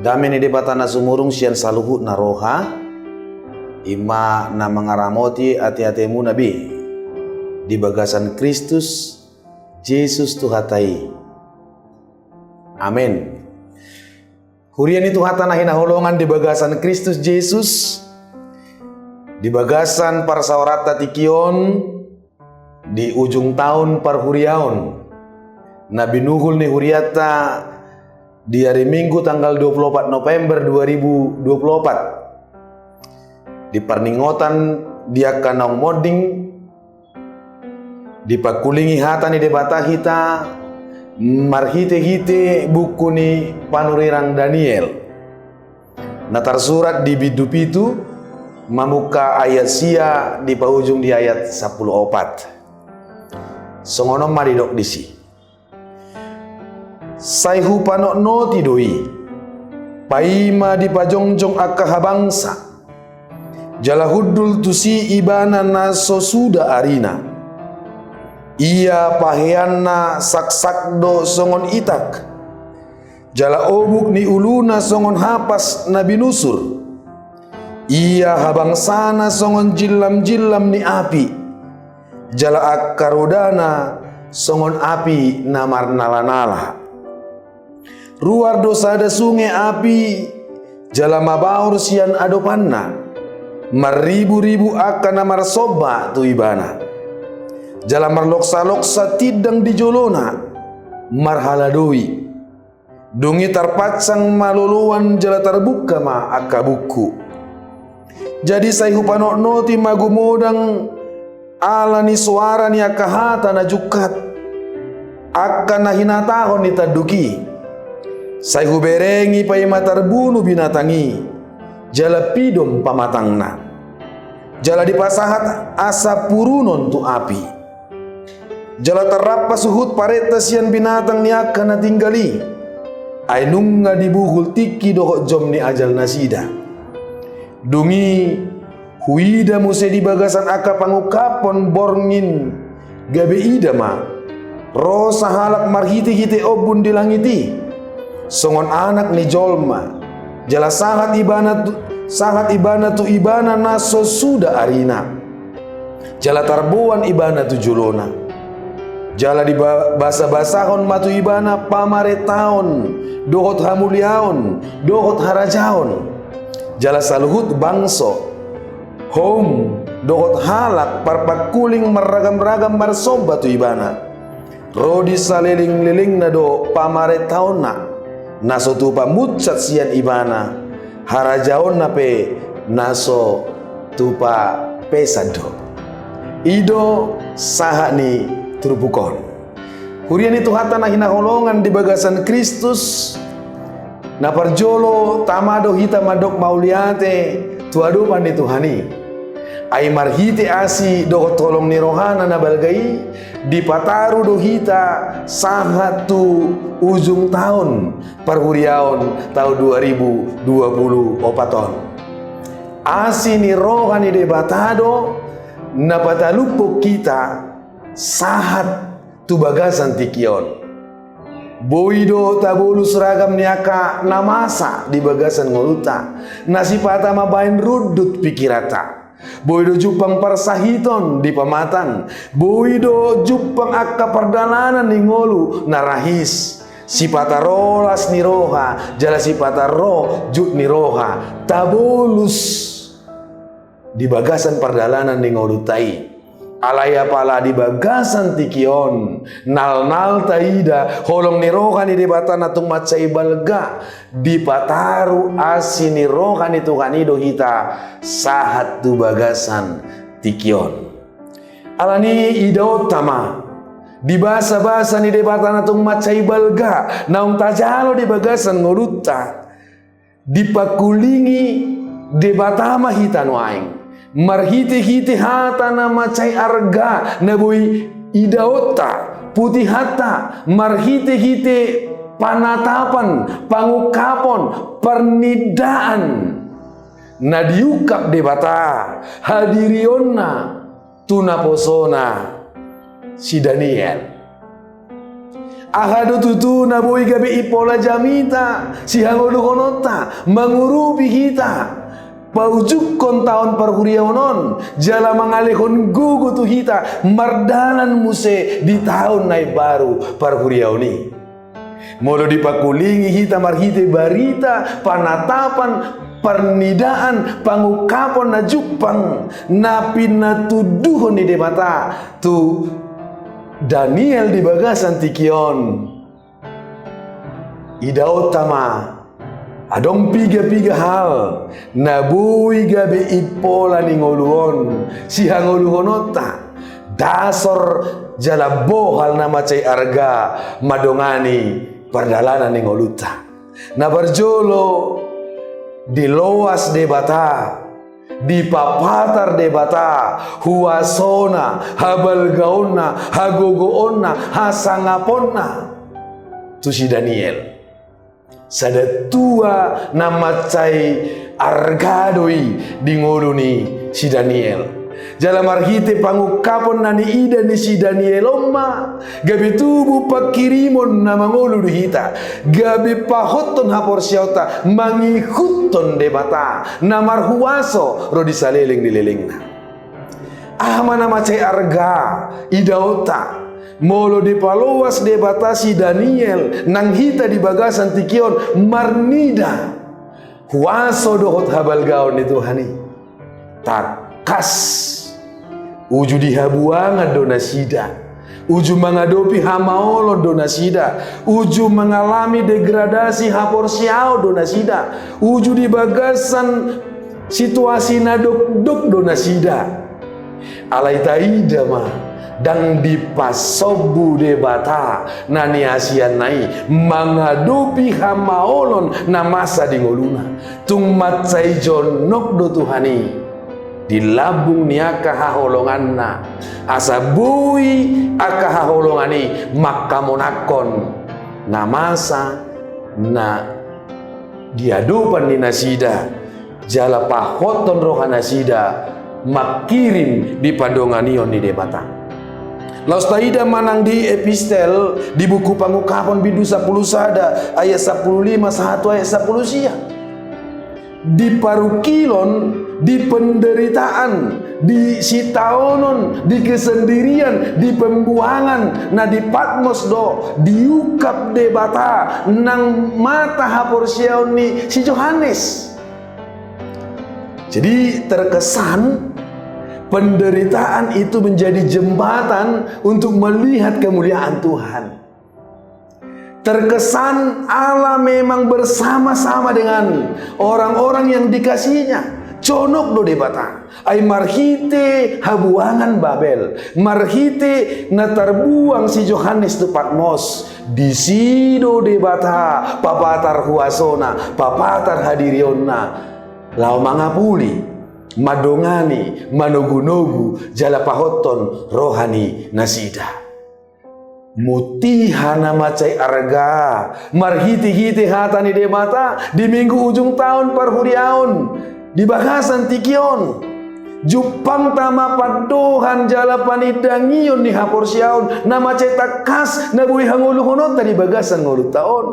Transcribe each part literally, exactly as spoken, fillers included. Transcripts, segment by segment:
Dame ni Debata na sumurung sian saluhutna roha, i ma na mangaramoti ateatemuna be di bagasan Kristus Jesus Tuhanta i. Amen. Huria ni Tuhanta na hinaholongan di bagasan Kristus Jesus, di bagasan parsaoranta tingki on, di ujung taon parhuriaon na binuhul ni hurianta di ari Minggu tanggal dua puluh opat November dua ribu dua puluh opat, di parningotan di angka naung monding, dipangkulingi hata ni Debata hita marhitehite buku ni panurirang Daniel, na tarsurat di bindu pitu, mamungka ayat sia, dipaujung di ayat sampulu opat. Songon on ma didok disi: Sai hupanotnoti do i, paima dipajongjong angka habangsa, jala hundul tusi ibana na so suda arina. Ia paheanna saksak do songon itak, jala obuk ni uluna songon hapas na binusur. Ia habangsana songon jillamjillam ni api, jala angka rodana songon api na marnalanala. Ruar do sada sunge api, jala mabaor sian adopanna, marriburibu angka na marsomba tu ibana. Jala marloksaloksa tindang di jolona, marhaladoi. Dung i tarpansang ma loloan jala tarbungka ma angka buku. Jadi sai hupanotnoti ma gumodang ala ni soara ni angka hata na jungkat, angka na hinatahon ni tanduk i. Sai huberengi paima tarbunu binatang i, jala pidom pamatangna, jala dipasahat asa purunon tu api. Jala tarrampas huhut parenta sian binatang ni angka na tinggal i, ai nunga dibuhul tingki dohot jom ni ajal nasida. Dung i huida muse di bagasan angka pangungkapon borngin, gabe ida ma ro sahalak marhitehite ombun di langit i, songon Anak ni jolma, jala sahat ibana tu, sahat ibana tu ibana na so suda arina. Jala tarboan ibana tu jolona. Jala dibasabasahon ma tu ibana pamarentaon, dohot hamuliaon, dohot harajaon. Jala saluhut bangso, houm, dohot halak parpangkuling marragamragam marsomba tu ibana. Ro di salelenglelengna do pamarentaonna, na so tupa munsat sian ibana, harajaonna pe na so tupa pesan do. I do sahat ni turpuk on. Huria ni Tuhanta na hinaholongan di bagasan Kristus, na parjolo tama do hita mandok mauliate tu adopan ni Tuhan i. Ai marhite asi dohot holong ni rohana na balga i, dipataru do hita sahat tu ujung taon parhuriaon taon dua ribu dua puluh opat on. Asi ni roha ni Debata do na patalupok hita sahat tu bagasan tingki on. Boi do tabolus ragam ni angka na masa di bagasan ngolunta, na sipata mambahen rundut pikiranta. Boi do jumpang parsahiton di pamatang. Boi do jumpang angka pardalanan ni ngolu na rahis. Sipata ro las ni roha, jala sipata ro jut ni roha. Tabolus di bagasan pardalanan ni ngolunta i. Alai apala di bagasan tingki on, nalnal taida holong ni roha ni Debata na tung mansai balga, dipataru asi ni roha ni Tuhan i do hita sahat tu bagasan tingki on. Alani i idaonta ma di basabasa ni Debata na tung mansai balga naung tajalo di bagasan ngolunta. Dipangkulingi Debata ma hita nuaeng marhitehite hata na mansai arga na boi idaonta, putihanta, marhitehite panatapan, pangungkapon, parnidaan na diungkap Debata hadirionna tu naposona si Daniel. Aha do tutu na boi gabe impola jamita sihangoluhononta mangurupi hita paujunghon taon parhuriaon on, jala mangalehon gogo tu hita mardalan muse di taon na imbaru parhuriaon i? Molo dipakulingi hita marhite barita panatapan, parnidaan, pangungkapon na jumpang na pinatuduhon ni Debata tu Daniel di bagasan tingki on, idaonta ma adong piga-piga hal na boi gabe impola ni ngolu on sihangoluhononta, dasor jala bohal na mansai arga mandongani pardalanan ni ngolunta. Na parjolo, diloas Debata, dipapatar Debata huasona, habalgaonna, hagogoonna, hasangaponna tu si Daniel. Sada tua na mansai arga do i di ngolu ni si Daniel. Jala marhite pangungkapon na niida ni si Daniel on ma gabe tubu pangkirimon na mangolu di hita, gabe pahothon haporseaonta mangihuthon Debata na marhuaso ro di saleleng ni lelengna. Aha ma na mansai arga idaonta, molo dipaloas Debata si Daniel nang hita di bagasan tingki on marnida huaso dohot habalgaon ni Tuhan i? Tangkas, uju di habuangan do nasida, uju mangadopi hamaolon do nasida, uju mangalami degradasi haporseaon do nasida, uju di bagasan situasi na dokdok do nasida. Alai taida ma, ndang dipasombu Debata na niasianna i mangadopi hamaolon na masa di ngoluna. Tung mansai jonok do Tuhan i di lambung ni angka haholonganna, asa boi angka haholongan i manghamonangkon na masa na di adopan ni nasida, jala pahothon roha nasida mangkirim di pandonganion ni Debata. Laos taida ma nang di epistel di buku Pangungkapon bindu sampulu sada ayat sampulu lima sahat tu ayat sampulu sia. Di parungkilon, di penderitaan, di sitaonon, di kesendirian, di pembuangan, na di Patmos do diungkap Debata nang mata haporseaon ni si Johannes. Jadi terkesan penderitaan itu menjadi jembatan untuk melihat kemuliaan Tuhan. Terkesan Allah memang bersama-sama dengan orang-orang yang dikasihinya. Jonok do Debata. Ai marhite habuangan Babel, marhite na tarbuang si Johannes tu Patmos, disi do Debata papatar huasona, papatar hadirionna, laho mangapuli, mandongani, manogunogu jala pahothon roha ni nasida. Mutiha na mansai arga marhitehite hata ni Debata di minggu ujung taon parhuriaon di bagasan tingki on. Jumpangta ma pandohan jala panindangion ni haporseaon na mansai tangkas na boi hangoluhononta di bagasan ngolunta on.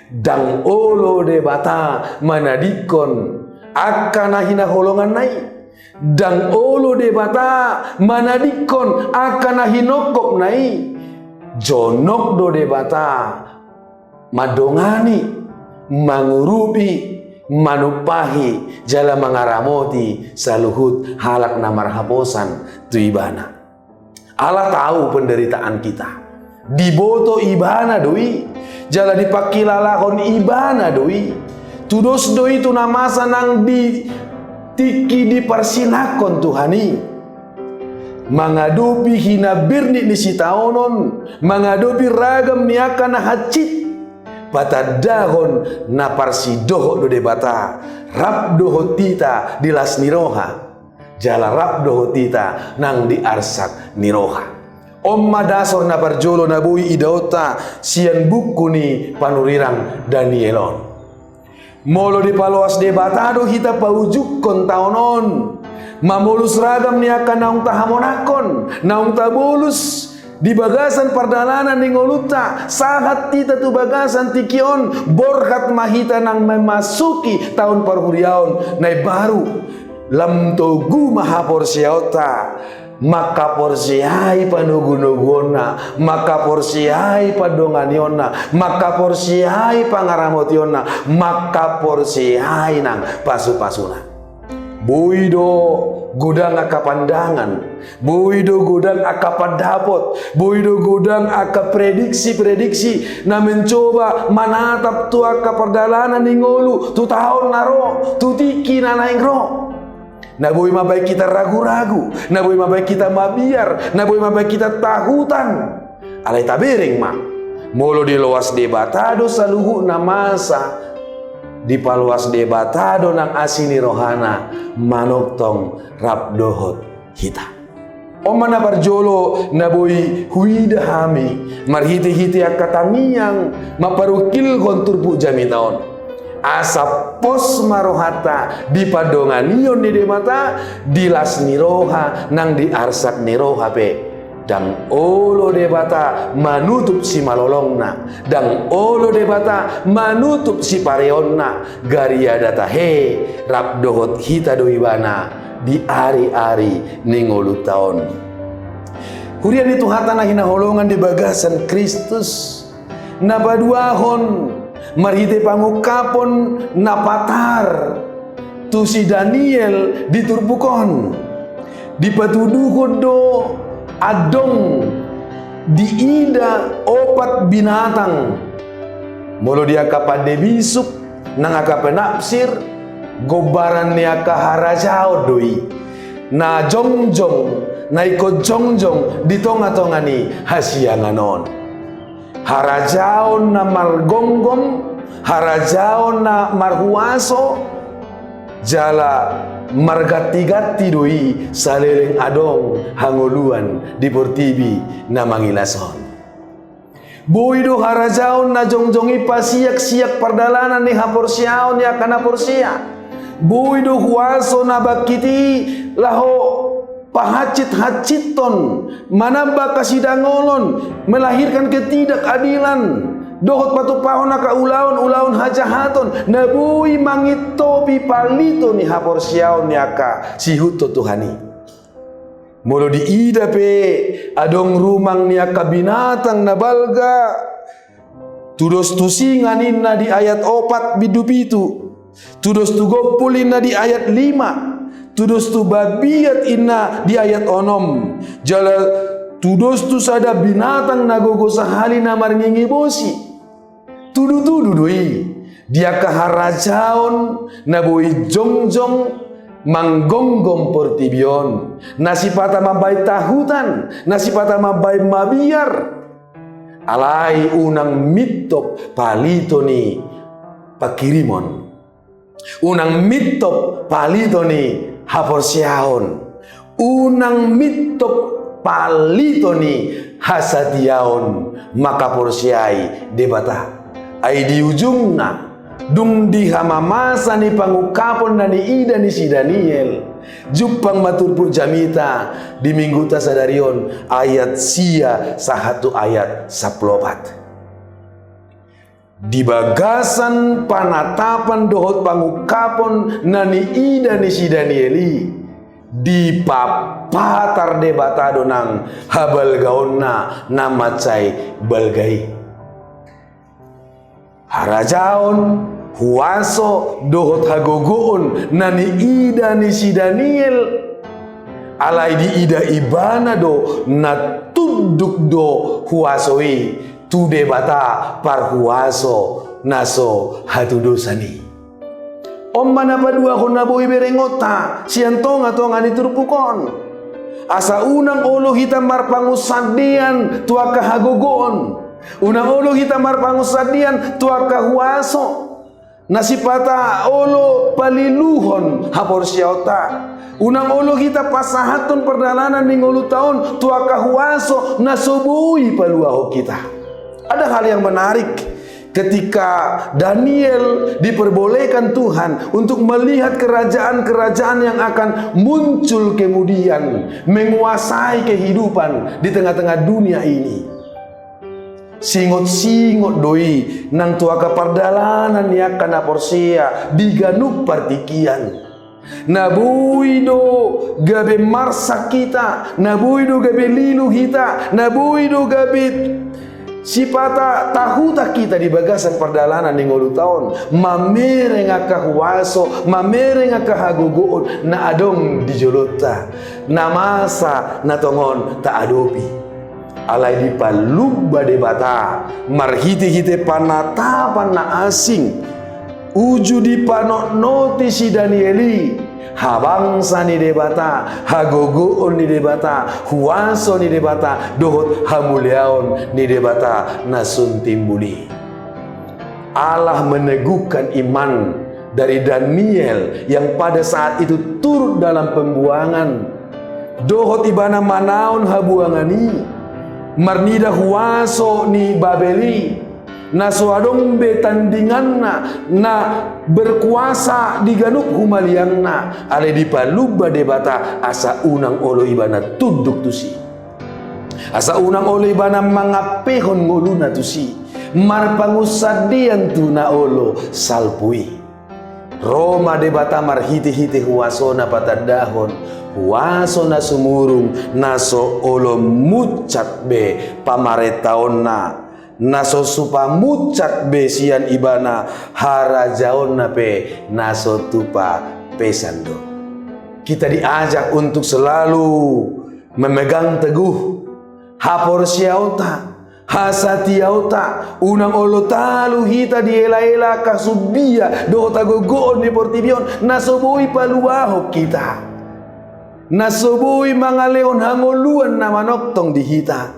Ndang olo Debata manadingkon angka na hinaholonganna i. Ndang olo Debata manadingkon angka na hinongkopna i. Jonok do Debata mandongani, mangurupi, manumpahi jala mangaramoti saluhut halak na marhaposan tu Ibana. Allah tahu penderitaan kita. Diboto Ibana do i, jala dipangkilalahon Ibana do i. Tudos do i tu na masa nang di tingki diparsinangkon Tuhan i. Mangadopi hinambirnit ni sitaonon, mangadopi ragam ni angka na hansit, patandahon na parsidohot do Debata rap dohot hita di las ni roha. Jala rap dohot hita nang di arsak ni roha. On ma dasor na parjolo na boi idaonta sian buku ni panurirang Daniel on. Molo dipaloas Debata do hita paujunghon taon on, mamolus ragam ni angka naung tahamonangkon, naung tabolus Di bagasan pardalanan ni ngolunta, sahat hita tu bagasan tingki on, borhat ma hita nang memasuki taon parhuriaon na imbaru. Lam togu ma haporseaonta, mangkaporseai panogunoguonna, mangkaporseai pandonganionna, mangkaporseai pangaramotionna, mangkaporseai nang pasupasuna. Boi do godang angka pandangan, boi do godang angka pandapot, boi do godang angka prediksi-prediksi na mencoba manatap tu angka pardalanan ni ngolu tu taon na ro, tu tingki na naeng ro. Na boi mambaen hita ragu-ragu, na boi mambaen hita mabiar, na boi mambaen hita tahutan. Alai tabereng ma, molo diloas Debata do saluhut na masa, dipaloas Debata do nang asi ni rohana manongtong rap dohot hita. On ma na parjolo na boi huida hami marhite-hite angka tangiang mamparungkilhon turpuk jamita on. Asa pos ma rohanta di pandonganion ni Debata, di las ni roha nang di arsak ni roha pe. Ndang olo Debata manutup simalolongna, ndang olo Debata manutup sipareonna, gariada tahe rap dohot hita do Ibana di ari-ari ni ngolunta on. Huria ni Tuhanta na hinaholongan di bagasan Kristus, na paduahon marhite pangungkapon na patar tu si Daniel di turpuk on, dipatuduhon do adong diida opat binatang. Molo di angka pande bisuk nang angka penafsir, gombaran ni angka harajaon do i na jongjong, na ingkon jongjong di tonga-tonga ni hasiangan on. Harajaon na margomgom, harajaon na marhuaso, jala marganti-ganti do i saleleng adong hangoluan di portibi na mangilas on. Boi do harajaon na jongjong i pasiak-siak pardalanan ni haporseaon ni angka na porsea. Boi do huaso na bangkit i laho pahansit-hansithon, manamba hasidangolon, melahirkan ketidakadilan, dohot patumpahon angka ulaon, ulaon hajahaton, na boi mangintopi palito ni haporseaon ni angka siihuthon Tuhan i. Molo diida pe adong rumang ni angka binatang na balga, tudos tu singa ninna di ayat opat bindu pitu, tudos tu gompul ninna di ayat lima, tudos tu babiat ninna di ayat onom, jala tudos tu sada binatang na gogo sahali na marngingi bosi. Tudu-tudu do i di angka harajaon na boi jongjong manggomgom portibi on, na sipata mambaen tahutan, na sipata mambaen mabiar. Alai unang mintop palito ni pangkirimon. Unang mintop palito ni haporseaon. Unang mintop palito ni hasatiaon mangkaporseai Debata. Ai di ujungna, dung di hamamasa ni pangungkapon na niida ni si Daniel, jumpang ma turpuk jamita di minggunta sadari on, ayat sia sahat tu ayat sampulu opat. Di bagasan panatapan dohot pangungkapon na niida ni si Daniel i, dipapatar Debata do nang habalgaonna na mansai balga i. Harajaon, huaso dohot hagogoon na niida ni si Daniel, alai diida ibana do na tunduk do huaso i tu Debata parhuaso na so hatudosan i. On ma na paduahon na boi berengonta sian tonga-tonga ni turpuk on. Asa unang olo hita marpangunsandean tu angka hagogoon. Unang olo hita marpangunsandean tu angka huaso. Na sipata olo paliluhon haporseaonta. Unang olo hita pasahathon pardalanan ni ngolunta on tu angka huaso na so boi paluahon hita. Ada hal yang menarik Ketika Daniel diperbolehkan Tuhan untuk melihat kerajaan-kerajaan yang akan muncul kemudian menguasai kehidupan di tengah-tengah dunia ini, singot-singot do i nang tu angka pardalanan ni angka na porsea di ganup partingkian. Na boi do gabe marsak hita, na boi do gabe lilu hita, na boi do gabe sipata tahutan hita di bagasan pardalanan ni ngolunta on, mamereng angka huaso, mamereng angka hagogoon na adong di jolonta, na masa na tongon taadopi. Alai dipalumba Debata marhite-hite panatapan na asing, uju dipanotnoti si Daniel i habangsa ni Debata, hagogoon ni Debata, huaso ni Debata, dohot hamuliaon ni Debata na sun timbul i. Allah meneguhkan iman dari Daniel yang pada saat itu turut dalam pembuangan. Dohot ibana manaon habuangan i, marnida huaso ni Babel i, na so adong be tandinganna, na berkuasa di ganup humaliangna, alai dipalumba Debata asa unang olo ibana tunduk tusi. Asa unang olo ibana mangampehon ngoluna tusi, marpangunsandean tu na olo salpu i. Ro ma Debata marhite-hite huasona patandahon huaso na sumurung, na so olo munchat be pamarentaonna, na so tupa munchat be sian ibana harajaonna pe na so tupa pesan do. Kita diajak untuk selalu memegang teguh haporseaonta, hasatiaonta, unang olo talu hita diela-ela angka sumbia dohot hagogoon ni portibi on na so boi paluahon hita, na so boi mangalehon hangoluan na manongtong di hita.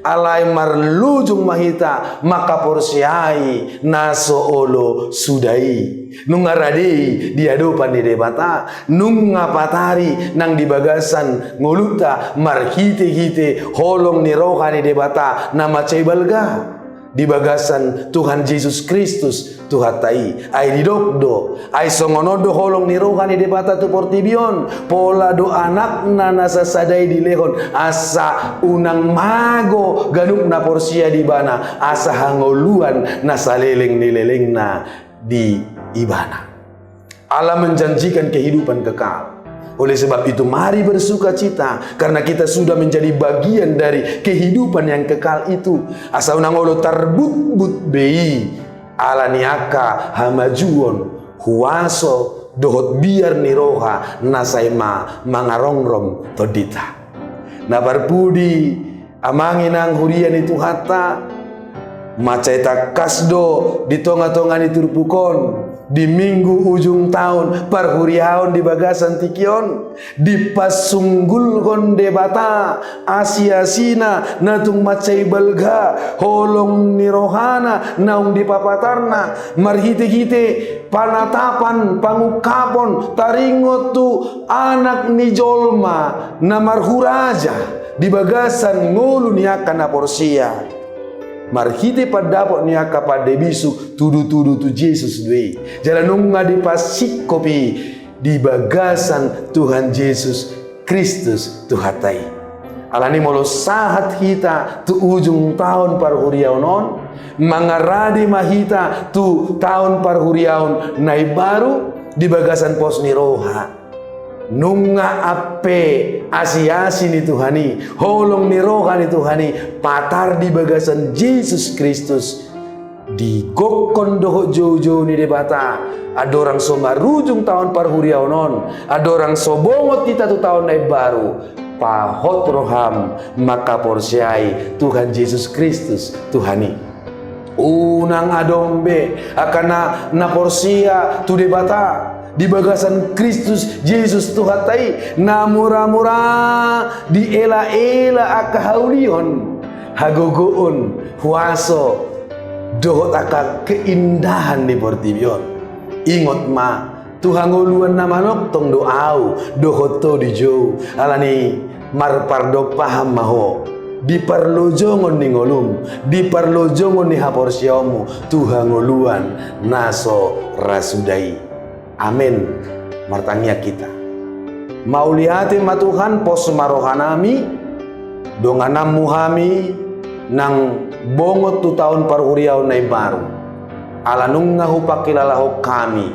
Alai marlojong ma hita mangkaporseai na so olo suda i. Nunga rade i di adopan ni Debata, nunga patar i nang di bagasan ngolunta marhite-hite holong ni roha ni Debata na mansai balga di bagasan Tuhan Jesus Kristus Tuhanta i. Ai didok do, ai songon on do holong ni roha ni Debata tu portibi on, pola do Anakna na sasada i dilehon, asa unang mago ganup na porsea di Ibana, asa hangoluan na saleleng ni lelengna di Ibana. Allah menjanjikan kehidupan kekal. Oleh sebab itu, mari bersukacita karena kita sudah menjadi bagian dari kehidupan yang kekal itu. Asa unang olo tarbutbut be i ala ni angka hamajuon, huaso dohot biar ni roha na sai ma mangarongrom tondinta. Na parpudi, amang inang huria ni Tuhanta, mansai tangkas do di tonga-tonga ni turpuk on, di minggu ujung taon parhuriaon di bagasan tingki on, dipasungulhon Debata asi-asina na tung mansai balga, holong ni rohana naung dipapatarna, marhite-hite panatapan pangungkapon taringot tu Anak ni jolma na marhuraja di bagasan ngolu ni angka na porsea. Marhite pandapot ni angka pande bisuk, tudu-tudu tu Jesus do i. Jala nunga dipasingkop i di bagasan Tuhan Jesus Kristus Tuhanta i. Alani molo sahat hita tu ujung taon parhuriaon on, mangarade ma hita tu taon parhuriaon na imbaru di bagasan pos ni roha. Nunga ampe asi-asi ni Tuhan i, holong ni roha ni Tuhan i, patar di bagasan Jesus Kristus, digokkon dohot joujou ni Debata, andorang so marujung taon parhuriaon on, andorang so bongot hita tu taon na imbaru, pahot roham mangkaporseai Tuhan Jesus Kristus Tuhan i. Unang adong be angka na, na porsea tu Debata di bagasan Kristus Jesus Tuhanta i, na mura-mura diela-ela angka haulihon, hagogoon, huaso, dohot angka keindahan ni portibi on. Ingot ma, tu hangoluan na manongtong do ahu dohot ho dijou. Alani marpardompahan ma ho di parlojongon ni ngolum, di parlojongon ni haporseaonmu tu hangoluan na so ra suda i. Amen. Martangiang hita. Mauliate ma Tuhan, pos ma rohanami, dongananmu hami nang bongot tu taon parhuriaon na imbaru. Ala nunga hupangkilalahon hami,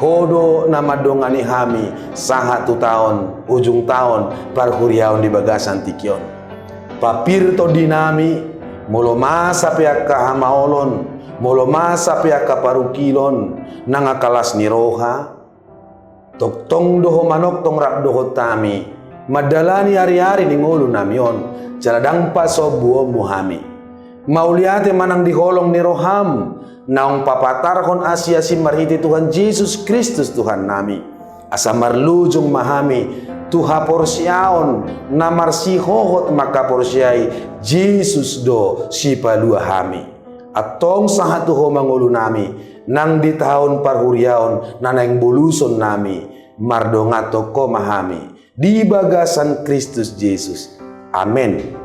Ho do na mandongani hami sahat tu taon, ujung taon parhuriaon di bagasan tingki on. Pampir tondinami, molo masa pe angka hamaolon, molo masa pe angka parungkilon, nang angka las ni roha, tongtong do Ho manongtong rap dohot hami mandalani ari-ari ni ngolunami on, jala ndang pasombuonmu hami. Mauliate ma nang di holong ni roham, naung papatarhon asiasim marhite Tuhan Jesus Kristus Tuhannami. Asa marlujung ma hami tu haporseaon na marsihohot mangkaporseai Jesus do Sipalua hami. Antong sahat tu Ho ma ngolunami, nang di taon parhuriaon na naeng bolusonnami, mardonganhon Ho ma hami di bagasan Kristus Jesus. Amen.